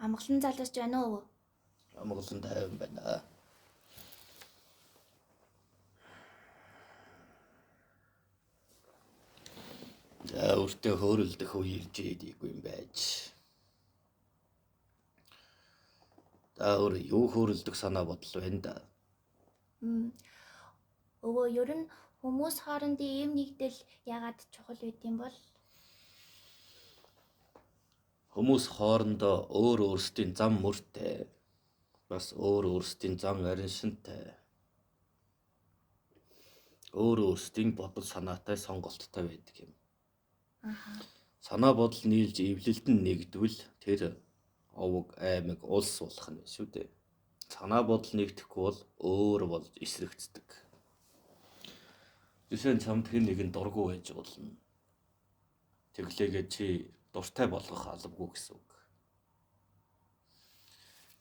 Амгалан залуус байна уу? Амгалан тайван байна. За өөртөө хөөрөлдөх үе ирж ийдэггүй юм байж. Та өөр юу хөөрөлдөх санаа бодол байна да? Өвөө ер нь хүмүүс хоорондын эв нэгдэл яагаад чухал байд юм бол? Хүмүүс хоорондоо өөр өөрсдийн зам мөртэй, бас өөр өөрсдийн зам ариншинтай, өөр өөрсдийн бодол санаатай сонголттой байдаг юм. Санаа бодол нийлж эвлэлд нь нэгдвэл тэр овог, аймаг, улс болох нь шүү дээ. Санаа бодол нэгдэхгүй бол өөр болж эсрэгцдэг. Жишээ нь чамд хэн нэгэн дургүй байж болно. Тэглээгээ чи дуртай болгох албагүй гэсэн үг.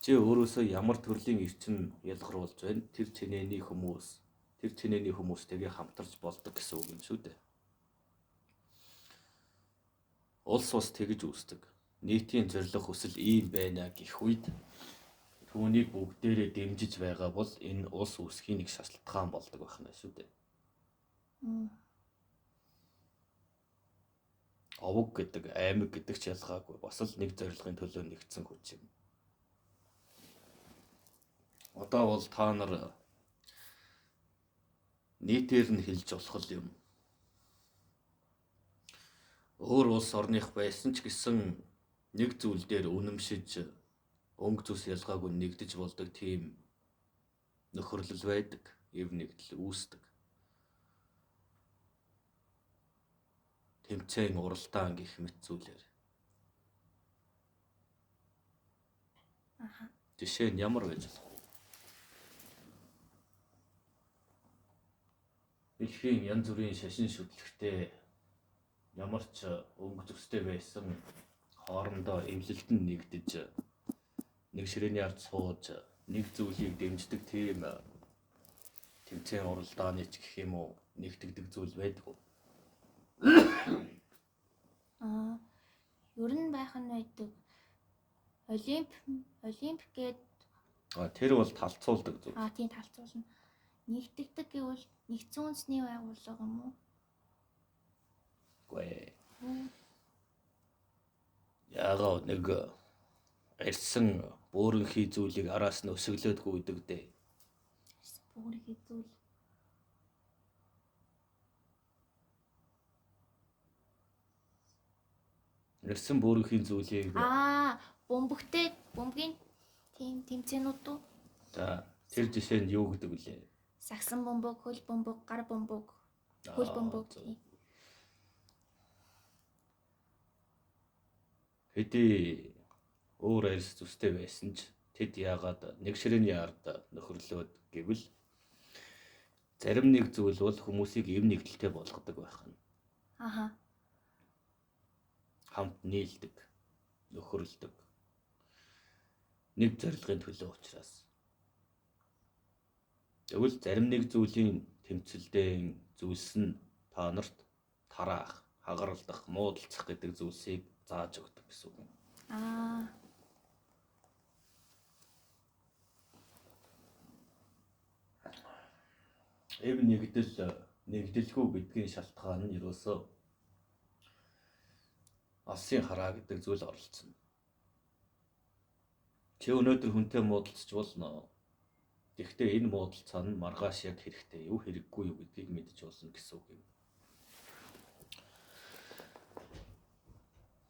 Чи өөрөөсөө ямар төрлийн эрчим ялгаруулж байна? Тэр чинээний хүмүүс, тэр чинээний хүмүүстэйгээ хамтарч болдог гэсэн үг юм шүү дээ. Улс ус тэгж үүсдэг. Нийтийн зорилго хүсэл ийм байна гэх үед түүнийг бүгдээрээ дэмжиж байгаа бол энэ улс үүсхийн нэг шалтгаан болдог байх нь шүү дээ. Овог гэдэг, аймаг гэдэг ч ялгаагүй бас л нэг зорилгын төлөө нэгдсэн хүч юм. Одоо бол та нар нийтээр нь хэлж болох юм. Өөр улс орных байсан ч гэсэн нэг зүйл дээр үнэмшиж өнгө зүс ялгаагүй нэгдэж болдог тийм нөхөрлөл байдаг. Эв нэгдэл үүсдэг. Тэмцээн уралдаан гэх мэт зүйлээр. Жишээ нь ямар байж болох вэ? Дэлхийн янз бүрийн шашин шүтлэгтэй ямар ч өнгө зөстэй байсан хоорондоо эвлэлд нь нэгдэж нэг ширээний ард сууж нэг зүйлийг дэмждэг тийм тэмцээн уралдааны ч гэх юм уу нэгтгэдэг зүйл байдаг уу? Ер нь байх нь байдаг. Олимп гээд тэр бол талцуулдаг зүйл. Тийм талцуулна. Нэгтгэдэг гэвэл нэгдсэн үндэсний байгууллага юм уу? Үгүй ээ. Яагаад нэг арьсан бөөрөнхий зүйлийг араас нь өсөглөөд гүйдэг дээ. Арьсан бөөрөнхий зүйл. Арьсан бөөрөнхий зүйлийг бөмбөгтэй, бөмбөгийн тийм тэмцээнүүд үү? За, тэр жишээ нь юу гэдэг вүлээ? Сагсан бөмбөг, хөл бөмбөг, гар бөмбөг, хөл бөмбөг. Хэдий өөр арьс зүстэй байсан ч тэд яагаад нэг ширээний ард нөхөрлөөд гэвэл зарим нэг зүйл бол хүмүүсийг эв нэгдэлтэй болгодог байх нь. Хамт нийлдэг, нөхөрлөдөг. Нэг зорилгын төлөө учраас. Тэгвэл зарим нэг зүйлийн тэмцэлдэн зүйлс нь та нарт тараах, хагаралдах, муудалцах гэдэг зүйлсийг зааж өгдөг гэсэн үг юм. Эв нэгдэл, нэгдэлгүй гэдгийн шалтгаан нь ерөөсөө алсын хараа гэдэг зүйл оролцсон. Чи өнөөдөр хүнтэй муудалцж болно. Гэхдээ энэ муудалцаа нь маргааш яг хэрэгтэй юу, хэрэггүй юу гэдгийг мэдж болно гэсэн үг юм.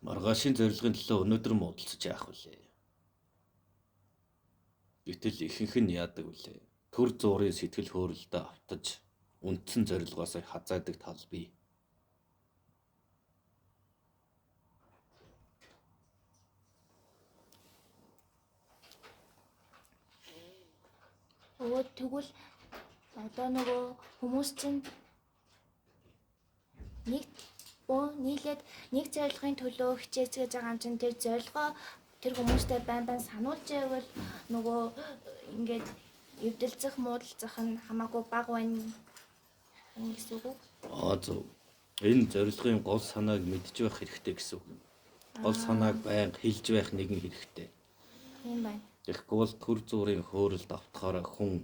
Маргаашийн зорилгын төлөө өнөөдөр муудалцаж яах вүлээ? Гэтэл ихэнх нь яадаг вүлээ? Төр зуурын сэтгэл хөөрөлдөө автаж үндсэн зорилгоос хазайдаг тал бий. Өвөө тэгвэл одоо нөгөө хүмүүс чинь нэг нийлээд нэг зорилгын төлөө хичээцгээж байгаа юм чинь тэр зорилгоо тэр хүмүүстэй байн байн сануулж байвал нөгөө ингээд эвдэлцэх, муудалцах нь хамаагүй бага байна гэсэн үг үү? Зөв. Энэ зорилгын гол санааг мэдж байх хэрэгтэй гэсэн үг юм. Гол санааг байнга хэлж байх нэгэн хэрэгтэй. Тийм байна. Тэгэхгүй бол төр зүрийн хөөрөлд автахаараа хүн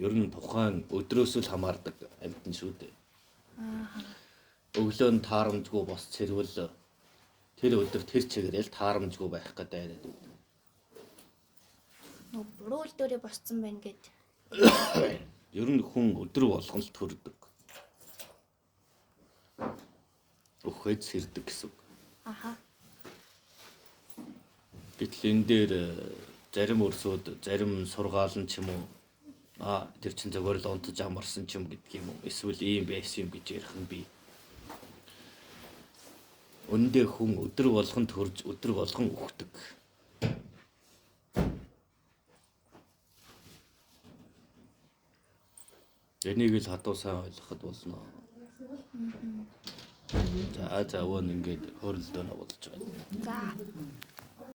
ер нь тухайн өдрөөс л хамаардаг амьтан шүү дээ. Аа. Өглөө нь таарамжгүй бос цэрвэл тэр өдөр тэр чигээрэл таарамжгүй байх гэдэг айраад. Нөгөө буруу үйл дээрээ босцсон байна гэд. Ер нь хүн өдөр болгон л төрдөг. Өхөд сэрдэг гэсэн үг. Аха. Гэтэл энэ дээр зарим өрсүүд, зарим сургаал нь ч юм уу тэр чин зөвөр л унтаж амарсан ч юм гэдэг юм уу? Эсвэл ийм байсан юм гэж ярих нь би. Өндөө хүн өдөр болгон төрж, өдөр болгон үхдэг. Энийг л хадуу сайн ойлгоход болно. За өвөн ингээд хөрөлдөө болж байна. За.